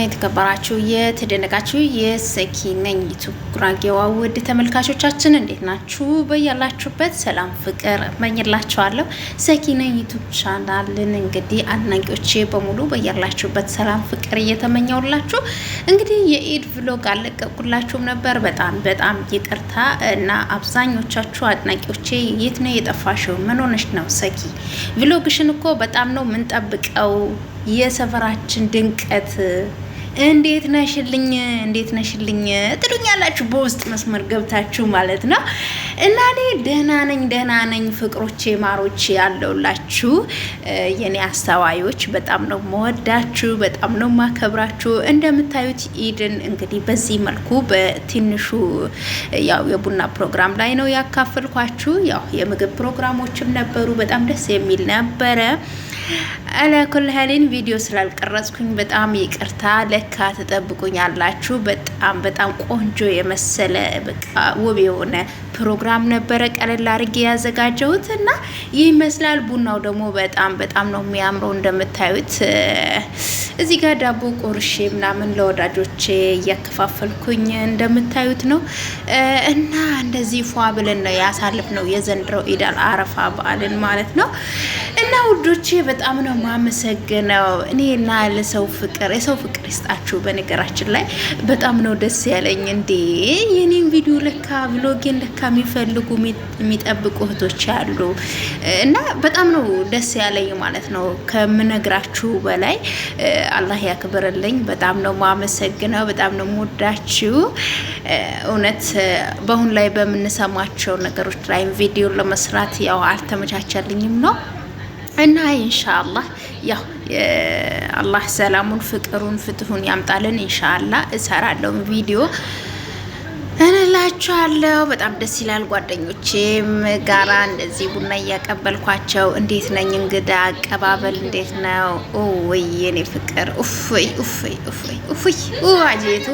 የተከበራችሁ የተደነቃችሁ የሰኪነኝ ዩቲዩብ ጉራጌዋ ውድ ተመልካቾቻችን፣ እንዴት ናችሁ? በያላችሁበት ሰላም ፍቅር እመኝላችኋለሁ። ሰኪነኝ ዩቲዩብ ቻናልን እንግዲህ አድናቂዎቼ በሙሉ በያላችሁበት ሰላም ፍቅር እየተመኘውላችሁ፣ እንግዲህ የኢድ vlog አልለቀቁላችሁም ነበር። በጣም በጣም ይቅርታ። እና አብዛኞቻችሁ አድናቂዎቼ የት ነው የጠፋሽው? ምን ሆነሽ ነው ሰኪ? Vlog ሽን እኮ በጣም ነው ምንጠብቀው፣ የሰፈራችን ድምቀት እንዴት ነሽልኝ፣ እንዴት ነሽልኝ ትሉኛላችሁ በውስጥ መስመር ገብታችሁ ማለት ነው። እና እኔ ደህና ነኝ፣ ደህና ነኝ ፍቅሮቼ፣ ማሮቼ ያለውላችሁ የኔ አስተዋዮች፣ በጣም ነው መወዳችሁ፣ በጣም ነው ማከብራችሁ። እንደምታዩት ኢድን እንግዲህ በዚህ መልኩ በትንሹ ያው የቡና ፕሮግራም ላይ ነው ያካፈልኳችሁ። ያው የምግብ ፕሮግራሞችም ነበሩ፣ በጣም ደስ የሚል ነበረ። አላኩል ሀሊን ቪዲዮ ስላልቀረጽኩኝ በጣም ይቅርታ። ለካ ትጠብቁኛላችሁ። በጣም በጣም ቆንጆ የመሰለ በቃ ውብ የሆነ ፕሮግራም ነበረ ቀለል አድርጌ ያዘጋጀሁት እና ይህ ይመስላል። ቡናው ደግሞ በጣም በጣም ነው የሚያምረው እንደምታዩት። እዚህ ጋር ዳቦ ቆርሼ ምናምን ለወዳጆቼ እያከፋፈልኩኝ እንደምታዩት ነው። እና እንደዚህ ፏ ብለን ነው ያሳለፍነው የዘንድሮው ኢድ አል አረፋ በዓልን ማለት ነው። እና ውዶቼ፣ በጣም ነው ማመሰግነው። እኔና ለሰው ፍቅር የሰው ፍቅር ይስጣችሁ። በነገራችን ላይ በጣም ነው ደስ ያለኝ። እንዴ፣ የኔን ቪዲዮ ለካ vlog ኤን ለካ የሚፈልጉ የሚጠብቁ እህቶች አሉ እና በጣም ነው ደስ ያለኝ ማለት ነው ከምነግራችሁ በላይ። አላህ ያክብርልኝ። በጣም ነው ማመሰግነው። በጣም ነው የምወዳችሁ። እውነት በአሁን ላይ በምንሰማቸው ነገሮች ላይ ቪዲዮ ለመስራት ያው አልተመቻቸልኝም ነው። እና ኢንሻአላህ ያው አላህ ሰላሙን፣ ፍቅሩን፣ ፍትሁን ያምጣልን። ኢንሻአላህ እሰራለሁ ቪዲዮ እንላችኋለሁ። በጣም ደስ ይላል። ጓደኞቼም ጋራ እንደዚህ ቡና እያቀበልኳቸው፣ እንዴት ነኝ? እንግዳ አቀባበል እንዴት ነው? ወይ የኔ ፍቅር፣ ኡፍይ ኡፍይ ኡፍይ ኡፍይ አጄቱ፣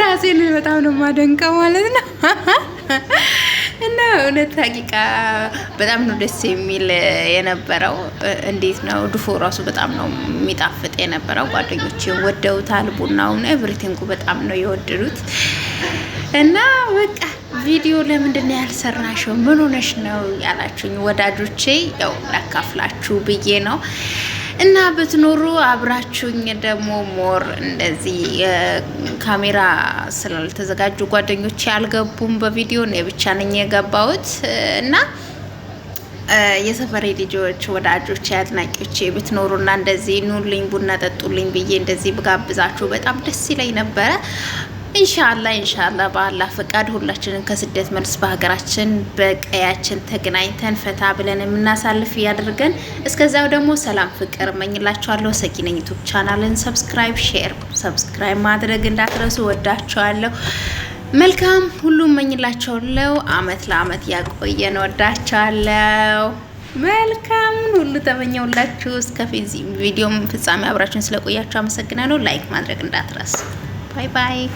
ራሴን በጣም ነው የማደንቀው ማለት ነው። እና እውነት ሀቂቃ በጣም ነው ደስ የሚል የነበረው። እንዴት ነው፣ ድፎ ራሱ በጣም ነው የሚጣፍጥ የነበረው። ጓደኞቼ ወደውታል። ቡናውን everything ኡ በጣም ነው የወደዱት። እና በቃ ቪዲዮ ለምንድን ነው ያልሰራሽው? ምን ሆነሽ ነው ያላችሁኝ ወዳጆቼ፣ ያው ላካፍላችሁ ብዬ ነው። እና ብትኖሩ አብራችሁኝ ደግሞ more እንደዚህ ካሜራ ስላልተዘጋጁ ጓደኞቼ አልገቡም በቪዲዮ፣ እኔ ብቻ ነኝ የገባሁት። እና የሰፈሬ ልጆች፣ ወዳጆቼ፣ አድናቂዎቼ ብትኖሩና እንደዚህ ኑልኝ፣ ቡና ጠጡልኝ ብዬ እንደዚህ ብጋብዛችሁ በጣም ደስ ይለኝ ነበረ። ኢንሻአላ ኢንሻአላ በአላህ ፈቃድ ሁላችንን ከስደት መልስ በሀገራችን በቀያችን ተገናኝተን ፈታ ብለን የምናሳልፍ ያድርገን። እስከዚያው ደግሞ ሰላም ፍቅር እመኝላችኋለሁ። ሰኪነኝ ዩቲዩብ channel ን subscribe፣ share፣ subscribe ማድረግ እንዳትረሱ። ወዳችኋለሁ። መልካም ሁሉ እመኝላችኋለሁ። አመት ለአመት ያቆየን። ወዳችኋለሁ። መልካም ሁሉ ተመኘውላችሁ። እስከ ቪዲዮም ፍጻሜ አብራችሁን ስለቆያችሁ አመሰግናለሁ። Like ማድረግ እንዳትረሱ። Bye bye።